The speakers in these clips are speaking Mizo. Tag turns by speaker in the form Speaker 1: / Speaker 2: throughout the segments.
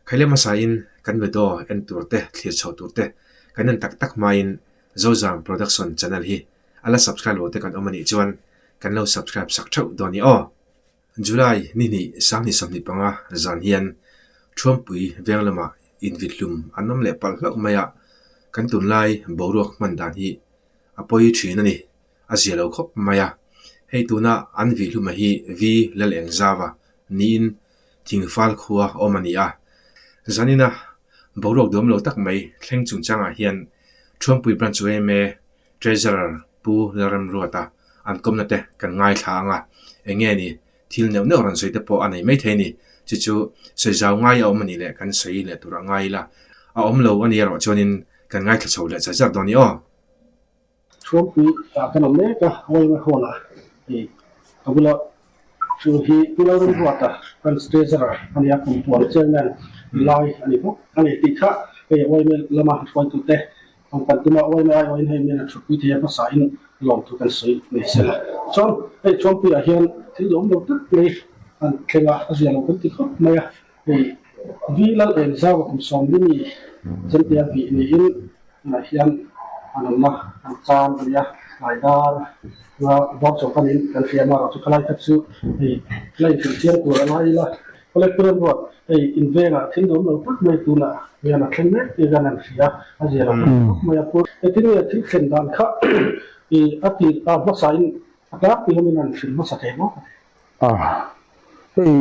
Speaker 1: Khaile hmasain kan video en tur te thlir chhoh tur te kan en tak tak hmain Zozam Production channel hi a la subscribe lo te kan awm a nih chuan kan lo subscribe sak theuh dawn i aw. July ni hnih sanghnih 25 zan hian Thuampui veng lamah invithlum an awm leh palh hlauh mai a, kan tunlai boruak hman dan hi a pawi thin a ni. A zia lo khawp mai a, hei tuna an vihhluma hi V Lalengzava niin Thingfal khua awm a ni a. Zanina boruak duam lo tak mai thleng chungchangah hian Thuampui Branch yma Treasurer Pu Lalremruata an kawmna te kan ngaithla ang a, eng nge ni thil neuh neuh rawn sawi te pawh a nei maithei a ni. Chu chu sawi zau ngai a awm a nih leh kan sawi leh tur a ngai ila a awm lo a ni erawh chuanin kan ngaithla chho leh char char dawn a ni aw.
Speaker 2: Chhuangpui ah kan awm mek a, Awlnga Hall ah hei ka bula chu hi Pu Lalremruata Branch Treasurer a ni a, Kumpuan Chairman lai a ni bawk a ni tih kha hei Awlnga lama hruaitute awm kan tum a, Awlnga aiawhin hei mian a thutpui thei a hmasa in lawmthu kan sawi ni sela. Chuan hei Chhuangpui ah hian thil lawm lo tak mai an thleng a, a zia lo kan ti khawp mai a, hei Vi Lalengzau kum 40 mi Chemtea vih niin tunah hian a nunna an chan a nia. Tlai dar nga vau chho panin kan hria a, amaherawhchu khalai kha chu hei la inhrilh chiang tur a ngai ila. Collector an ruat hei invengah thil nuam lo tak mai tunah hian a thleng mek tih hian an hria a, zia lo tak khawp mai a. Engtin nge thil thlen dan kha i a tir a hmasain a tlangpui awmin an hrilh hmasa thei maw ka ti.
Speaker 3: A, hei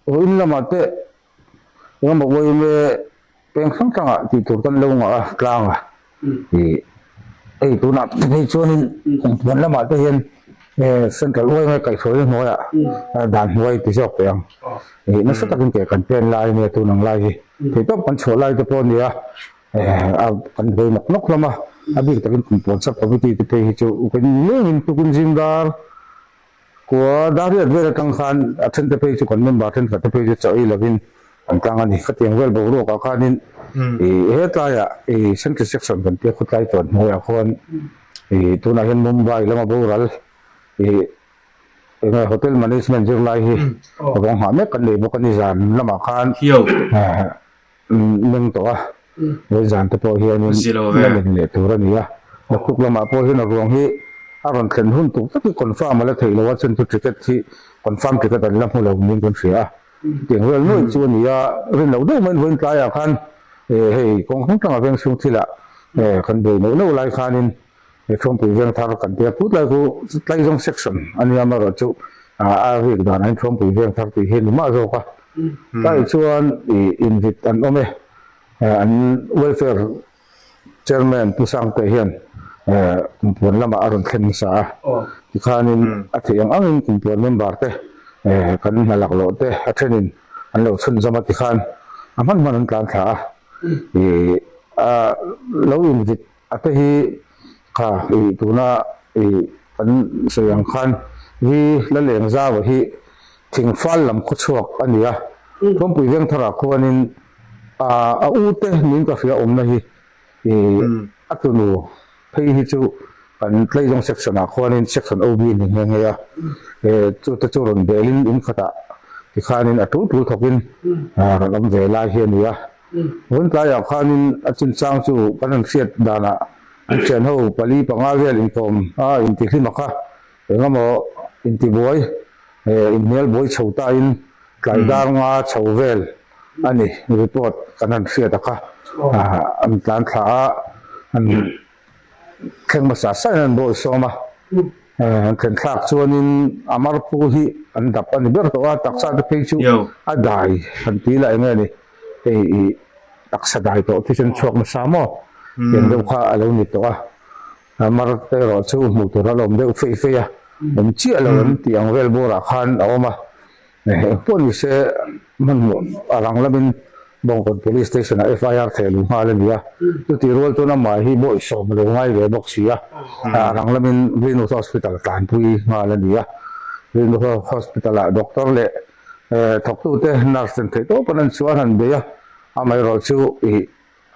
Speaker 3: Vawiin lamah te engemaw vawiin e peng hrang hrangah tih tur kan lo ngah a tlang a ih hei tunah phei chuanin kumpuan lamah te hian central uainge kaihhruaina hnuaiah dan hnuai ti zawk teh ang ih nasa takin ke kan pen lai ania tun ang lai hi theihtawp kan chhuah lai te pawh a ni a a kan buai nawk nawk hlawm a a bik takin kumpuan sub committee te phei hi chu kan lengin tukin zingdar Kua Dariat vel atang khan a thente phei chu kan member thenkhat te phei chu chaw ei lovin an tlang a ni. Khatiang vel boruakah khanin ih hetlaiah ih Central Section kan tia khawtlai tuan hnuaiah khuan ih tunah hian Mumbai lama boral ih enge Hotel Management zirlai hi a vawng nghah mek kan nei bawk a ni zan lamah khan Meng tawh a, he zan te pawh hianin la len leh tur a ni a. Naktuk lamah pawh hian a ruang hi a rawn thlen hun tuk tak hi confirm a la theih lo a, chhan chu ticket hi confirm ticket an la hmu lo niin kan hria a. Chutiang vel nuaih chu a ni a, rin loh deuh maiin vawiin tlaiah khan hei kawng hrang hranga veng chhung thilah kan buai neuh neuh lai khanin he Thuampui veng thar kan tia phut lai chu Tlaizawng section a nia amaherawh chu a rik danah hian Thuampui veng thar tih hi a ni mah zawk a. Tlai chuan ih invit an awm e, an welfare chairman Pu Sangte hian kumpuan lamah a rawn thlen nasa a, tikhanin a theih ang angin kumpuan member te kan hna lak loh te a thenin an lo chhunzawm a tikhan a hman hman an tlan thla a, ih lo invit A te hi kha ih tuna ih kan sawi ang khan vi Lalengzau hi thingfal lam khaw chhuak a ni a, Thuampui Vengtharah khuanin a u te niin ka hria awmna hi ih a tunu phei hi chu kan Tleizawng section ah khuanin section OB ni nghe nghe a, chu te chu rawn belin in khatah tikhanin a tul tul thawkin rawn awm ve lai hi a ni a. Vawiin tlaiah khanin a chinchang chu kan han hriat danah an thianho pali panga vel inkawm a intihlim a kha engemaw intibuai inhnial buai chho tain tlai dar nga chho vel a ni report kan han hriat a kha an tlan thla a an thleng hmasa sain an bawi sawm a, an thlen thlak chuanin a marpu hi an dap a ni ber tawh a, taksa te phei chu a dai han ti ila eng nge ni hei ih taksa dai tawh thisen chhuak nasa maw tiang deuh kha a lo ni tawh a, a mar te erawh chu hmuh tur a la awm deuh feih feih a, awm chiah lo an tih ang vel bawrah khan a awm a. Eng pawh ni se hmanhmawh a rang lamin Bawngkawn Police Station ah FIR theh luh nghal a ni a, chutih rual chuan amah hi bawihsawm a lo ngai ve bawk si a, a rang lamin Greenwood Hospital tlanpui nghal a ni a, Greenwood Hospital ah doctor leh thawktute nurse ten theih tawp an an chuan han bei a, amaherawh chu ih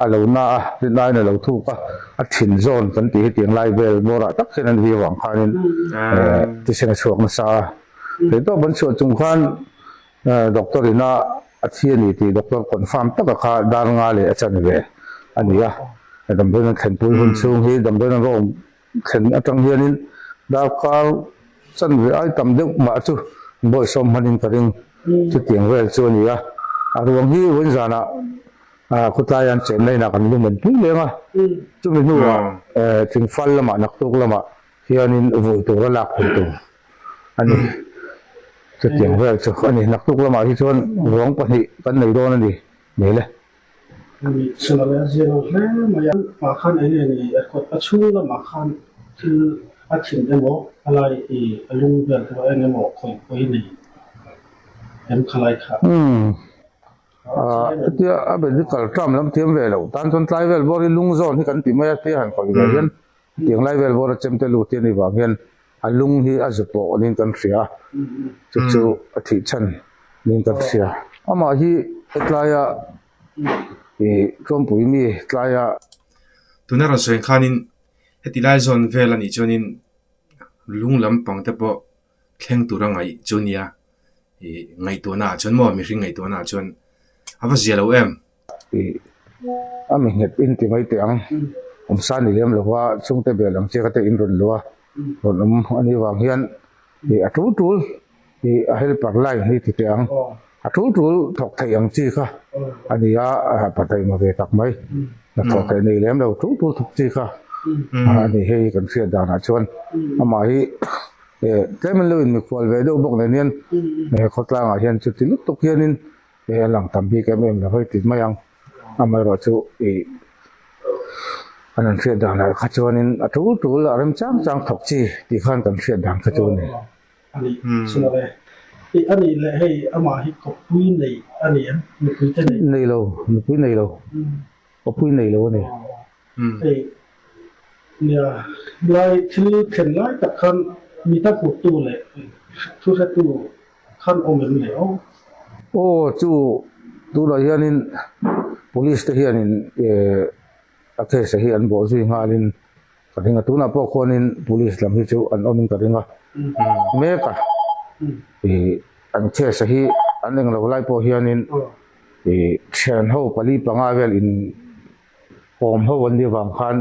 Speaker 3: a lo na a, rinaiin a lo thuk a, a thin zawn kan tih hi tiang lai vel bawrah tak hian an vi avang khanin thisen a chhuak nasa a. Theihtawp an chhuah chung khan doctor ina A thi a ni tih doctor confirm taka kha dar nga leh a chan ve a ni a. Damdawiin an thlenpui hun chhung hi damdawiin an rawng thlen atang hianin darkar chanve ai tam deuh mah chu bawihsawm hmanin ka ring chutiang vel chu a ni a. A ruang hi vawiin zanah khawtlai an chenna inah kan lumen pui leng a, chumi hnuah thingfal lamah naktuk lamah hianin vui tura lak thei tur a ni. Chutiang vel chu a ni. Naktuk lamah hi chuan ruang pahnih kan nei dawn a ni hmel e.
Speaker 2: Ani chhun a zir lo hle mai a. Mah khan eng nge ni a kawt a chhung lamah khan thil a thin emaw a lai i a lung vel te pawh eng emaw khawih pawi nei em kha lai kha.
Speaker 3: Umm hetia a medical term lam thiam ve loh tan chuan tlai vel bawr hi lung zawn hi kan ti mai a tia han khawih ve hian Tiang lai vel bawra chemte lut hi a nih vang hian a lung hi a zu pawh niin kan hria a, chu chu a thih chhan niin kan hria. Amah hi hetlaia ih Tlawmpui mi tlaia.
Speaker 1: Tuna rawn sawi khanin heti lai zawn vel a nih chuanin lung lampang te pawh thleng tura ngaih chu nia ih ngaihtuahna ah chuan maw mihring ngaihtuahna ah chuan a va zia lo em.
Speaker 3: Ih a mi nghet in ti mai teh ang awmsa ni lem lova chhungte bel ang chiah te in rawn luh a rawn awm a nih vang hian ih a tul tul ih a helper line hi ti teh ang a tul tul thawk theih ang chi kha a ni a pataih ma ve tak mai hnathawh theih nei lem lo tul tul thawk chi kha a ni hei kan hriat danah chuan amah hi eh tlem in lo inmikhual ve deuh bawk nen hian he khawtlangah hian chuti lutuk hianin Hei a lang tam bik em em lo hei ti mai ang. Amaherawhchu ih an han hriat dan ah kha chuanin a tul tul a rem chang chang thawk chi tih khan kan hriat dan kha chu a ni.
Speaker 2: A nih chu lo e. Ih a nih leh hei amah hi kawppui nei a ni em? Nupui te nei?
Speaker 3: Nei lo, nupui nei lo. Kawppui nei lo a ni.
Speaker 2: Hei nia lai thil thlen lai tak khan mita hmutu leh thu hretu Khan awm em le aw?
Speaker 3: Aw chu tunah hianin police te hianin eh a case hi an bawh zui nghalin ka ring a tunah pawh khuanin police lam hi chu an awmin ka ring a mek a ih an case hi an englo lai pawh hianin ih thian ho pali panga vel in awm ho an nih vang khan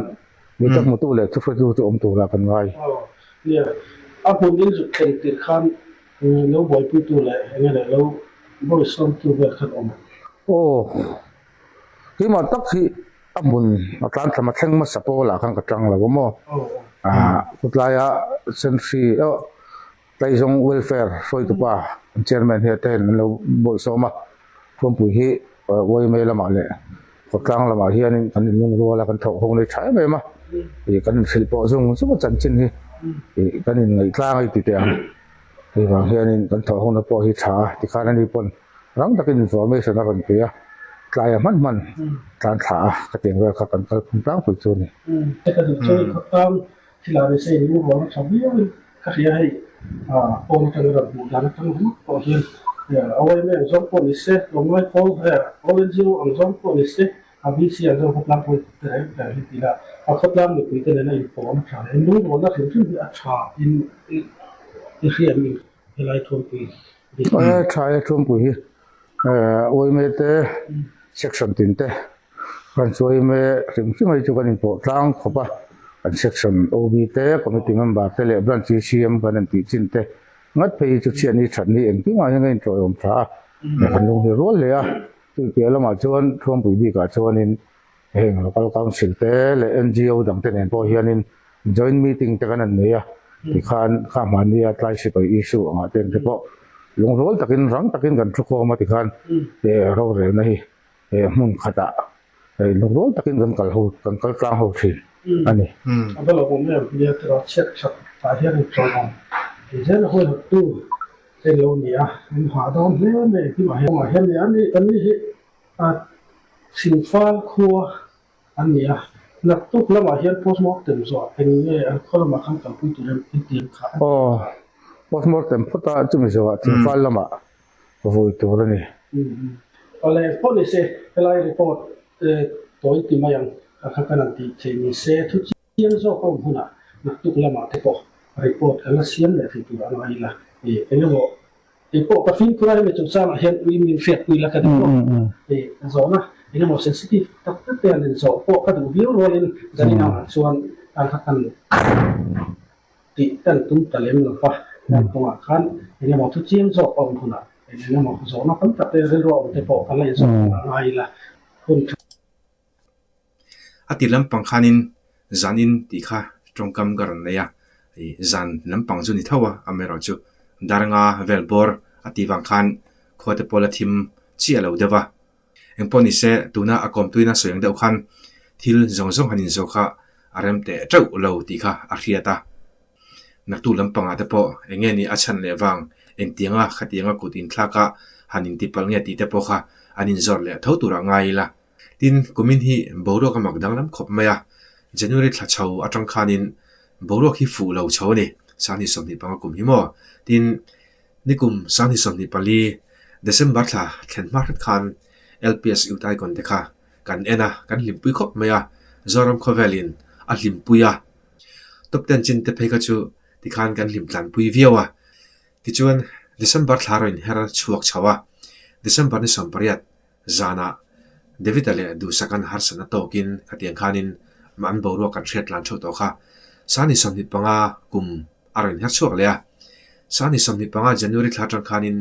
Speaker 3: mi tak hmutu leh thuhretu chu awm tura kan ngai.
Speaker 2: Aw nia a hmun in zuk thleng tirh khan Lo buaipuitu leh enge leh lo bawisawmtu vel khan awm.
Speaker 3: Aw, keimah tak hi a hmun a tlan thlam a thleng hmasa pawlah khan ka tang lo a maw? Ah, khawtlaia Senhri aw Tlaizawng Welfare hruaitupa an chairman hi te hian an lo bawisawm a, Thuampui hi YMA lamah leh khawtlang lamah hianin kan inlungrual a, kan thawk ho nei tha em em a, ih kan inhrilh pawh zung zung a chanchin hi ih kan inngaih tlang a ti teh ang. Hei vang hianin kan thawh hona pawh hi tha a, tikhan ani pawn rang takin information a rawn pe a, tlai a hman hman tlan thla a, ka tiang vel kha kan kal phung tlangpui chu a ni.
Speaker 2: Ka duh chu khawtlang thil ah nise in lungrual a tha viauin ka hria hei pawn atanga rawn hmuh dan atang ringawt pawh hian a yma ang zawng pawh nise tlawmngai pawl ONGO ang zawng pawh nise A VC ang zawng khawtlang pawh te reng reng hi tih lah a khawtlang mipui te nena inpawhna tha leh lungrualna hrim hrim hi a tha in i hria em helai Thuampui hi?
Speaker 3: Aw tha e Thuampui hi Uaime te section tin te kan chu Uaime hrim hrim hi chu kan inpawh tlang khawp a kan section OB te committee member te leh branch ECM kan han tih chin te ngat phei hi chu chhiatni thatni engkim ah hian kan inṭawiawm tha a kan lung hi rual hle a. Chu piah lamah chuan Thuampui bikah chuanin heng Local Council te leh NGO dangte nen pawh hianin joint meeting te kan han nei a, tikhan kha hmahnia tlai sipai issue angah te te pawh lungrual takin rang takin kan thu khawm a tikhan rorelna hi hmun khatah lungrual takin kan kal ho kan kal tlang ho thin a ni.
Speaker 2: A va lo awm em nia tira chhiat that tah hian intlawm ang tih zel a huaihawttu Hei lo ni a, an hah dawn hle mai engkim ah hian. Kawngah hian nia ani an ni hi Thingfal khua an ni a, naktuk lamah hian postmortem zawh eng nge an khaw lamah khan kalpui tur em i ti ang kha.
Speaker 3: Aw, postmortem phawt a chumi zawhah Thingfal lamah vui tur a ni.
Speaker 2: Awle pawh ni se helai report tawi ti mai ang kha kan han tih theih ni se thu Chiang zawk a awm hunah naktuk lamah te pawh report kan la siam leh thei tur a ngai ila, ih eng emaw Kei pawh ka fimkhur a, hemi chungchangah hian ui min hriatpui la ka duh a. Hei ka zawhna eng emaw sensitive tak tak te an inzawh pawh ka duh viau rualin zanin angah chuan tan kha kan tih kan tum ta lem lo va. Kan kawngah khan eng emaw thu chiang zawk a awm hunah eng eng emaw zawhna tam tak te rilru a awm te pawh kan la inzawh hunah ngai ila hun tha
Speaker 1: A ti lampang khanin zanin tih kha tawngkam ka rawn nei a, ih zan lampang chu ni tho a, amaherawhchu dar nga vel bawr a tih vang khan khua te pawh la thim chiah lo deuh a. Engpawh ni se tuna a kawmtuina sawi ang deuh khan thil zawng zawng han inzawh kha a rem teh teuh lo tih kha a hriat a. Naktuk lampangah te pawh eng nge ni a chhan leh vang engtianga khatianga kut inthlak a han intipalh nge tih te pawh kha an inzawrh leh tho turah ngai ila. Tin, kumin hi boruak a mak danglam khawp mai a, January thla chho atang khanin boruak hi fuh lo chho a ni, 2025 kum hi maw? Tin, nikum 2024 December thla thlen hma hret khan LPS Youth Icon te kha kan en a, kan hlimpui khawp mai a, Zoram khawvelin a hlimpui a, Top ten chin te phei kha chu tikhan kan hlim tlanpui viau a. Tichuan, December thla rawn inher chhuak chho a, December ni 18, Zanah David-a leh Duhsaka'n harsatna tawkin khatiang khanin an boruak kan hriat tlan theuh tawh kha. Sani 25 kum a rawn her chhuak leh a. Sani 25 January thla atang khanin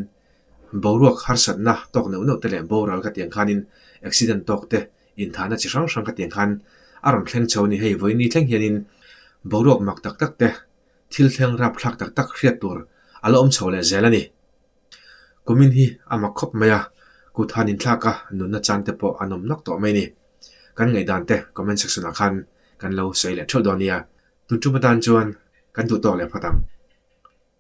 Speaker 1: boruak harsatna tawk neuh neuh te leh boral khatiang khanin accident tawk te inthahna chi hrang hrang khatiang khan a rawn thleng chho a ni. Hei vawiin thleng hianin boruak mak tak tak te thil thleng rapthlak tak tak hriat tur a la awm chho leh zel a ni. Kumin hi a mak khawp mai a, kut han inthlak a nunna chan te pawh an awm nawk tawh mai ni. Kan ngaihdan te comment section ah khan kan lo sawi leh theuh dawn nia. Tun tum atan chuan kan duh tawk leh phawt ang.